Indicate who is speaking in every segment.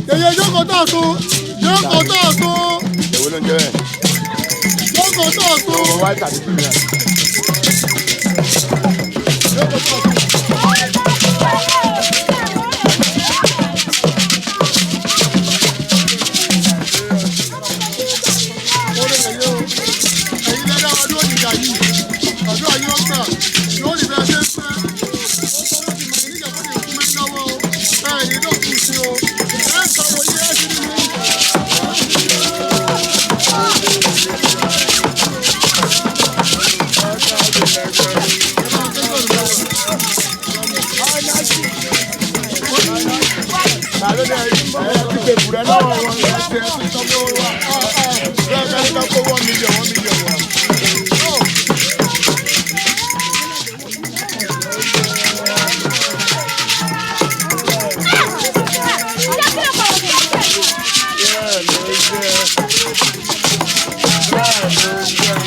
Speaker 1: Yèyé jókòó tó sùn, jókòó tó sùn,
Speaker 2: Èwo ló ń jẹ́ bẹ́ẹ̀?
Speaker 1: Jókòó tó sùn.
Speaker 2: Owó white àti blue náà.
Speaker 1: Jókòó tó sùn. Orí yèyé o, ẹ̀yin lẹ́dá ọdún òjìjà yìí, àdúrà yóò gbà, yóò rí bẹ́ẹ̀ ṣe ń fẹ́. Ó sọ láti mọ̀ níjà fún ìkú mẹ́rin lọ́wọ́ o, ẹ̀ ní lókun sí o, ẹ̀ ń sọ̀rọ̀ yé ẹ̀ sí nínú.
Speaker 2: Ta ló dé ẹ ti gbé bùrẹ́ lọ́wọ́ wọn ẹ ti ẹ ti sọ pé ó wà. Bẹ́ẹ̀ bẹ́ẹ̀ ní ká kó 1 million 1 million wá. Bẹ́ẹ̀ ló jẹ́. Bẹ́ẹ̀ ló jẹ́.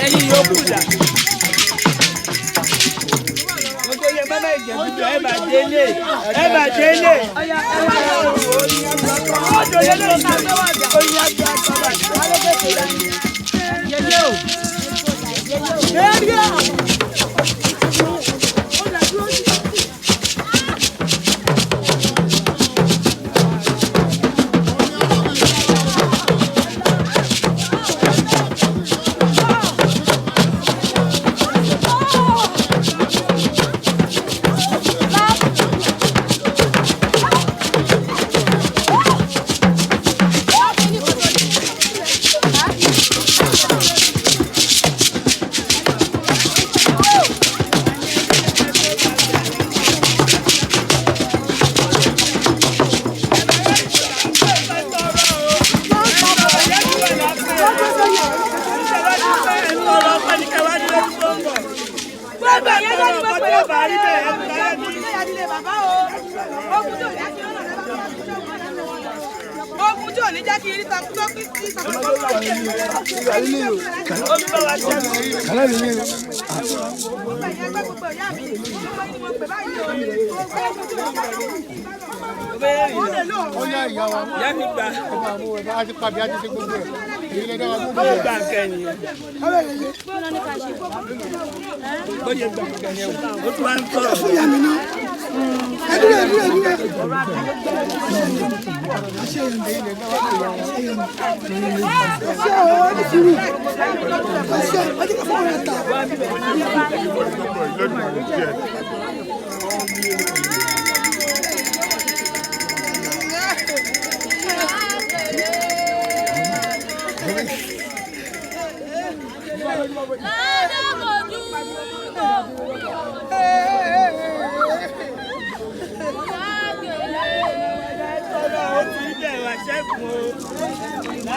Speaker 3: Ẹ̀yin yòókù dà. Gbogbo yẹn bá bá ìjẹ̀bú jọ ẹ bá délé ẹ bá délé. Ọjọ́ yẹn ló ń bá oyin àgbà àgbà. Yẹyẹ o. Yẹ́rì à.
Speaker 4: Ogun tí ò ní jẹ́ kí rí takú tó kí sí takú tó kí
Speaker 1: Ó yá ìyá wa.
Speaker 3: Ìyá mi gbà.
Speaker 1: Ẹ máa mú ẹ bá a ti pàbí a ti ṣe gbogbo ẹ̀. Èyí lẹ́dá wa gbogbo
Speaker 3: Ó
Speaker 1: ẹ̀.
Speaker 3: gbà nǹkan yẹn. Ó yẹ gbà nǹkan yẹn o. Ó tún wá ń sọ̀rọ̀. Ó ti ń bẹ̀rù àṣẹ́gun o.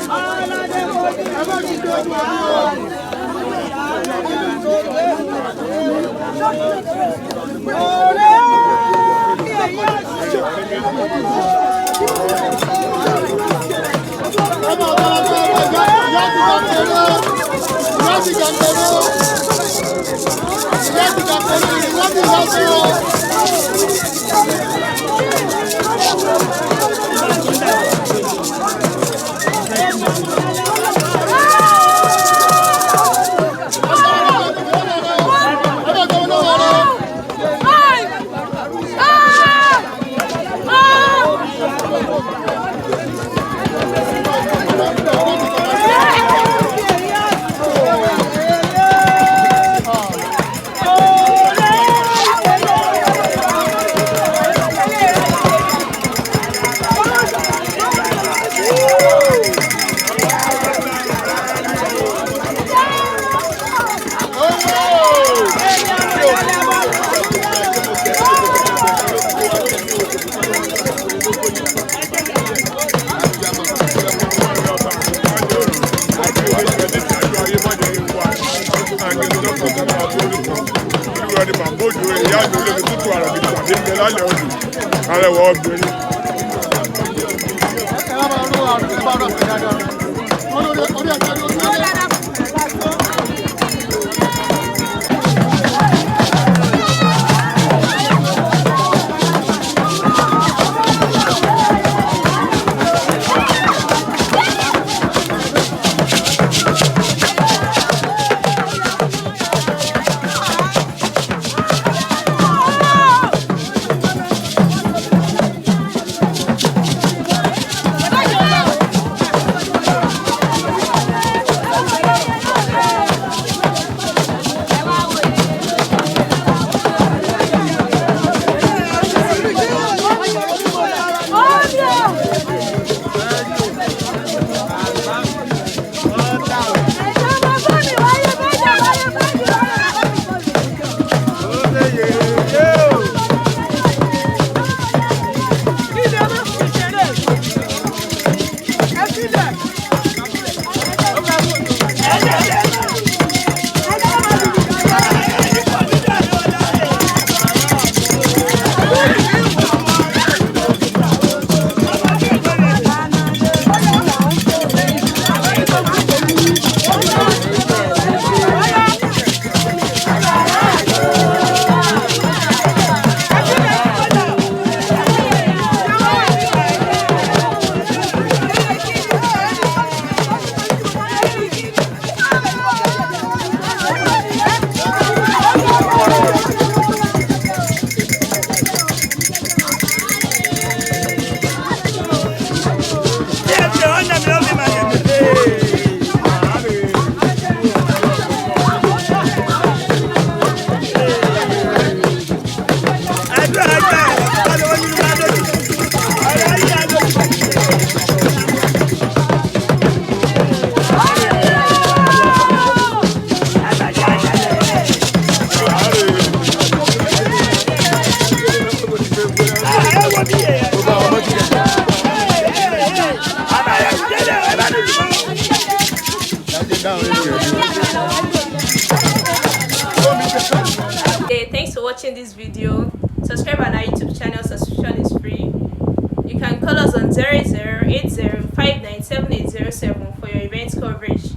Speaker 1: Ẹ má ti dé ojú ọdún o.
Speaker 2: Arẹwà obìnrin.
Speaker 5: Hey, thanks for watching this video. Subscribe on our YouTube channel. Subscription is free. You can call us on 0080597807 for your event coverage.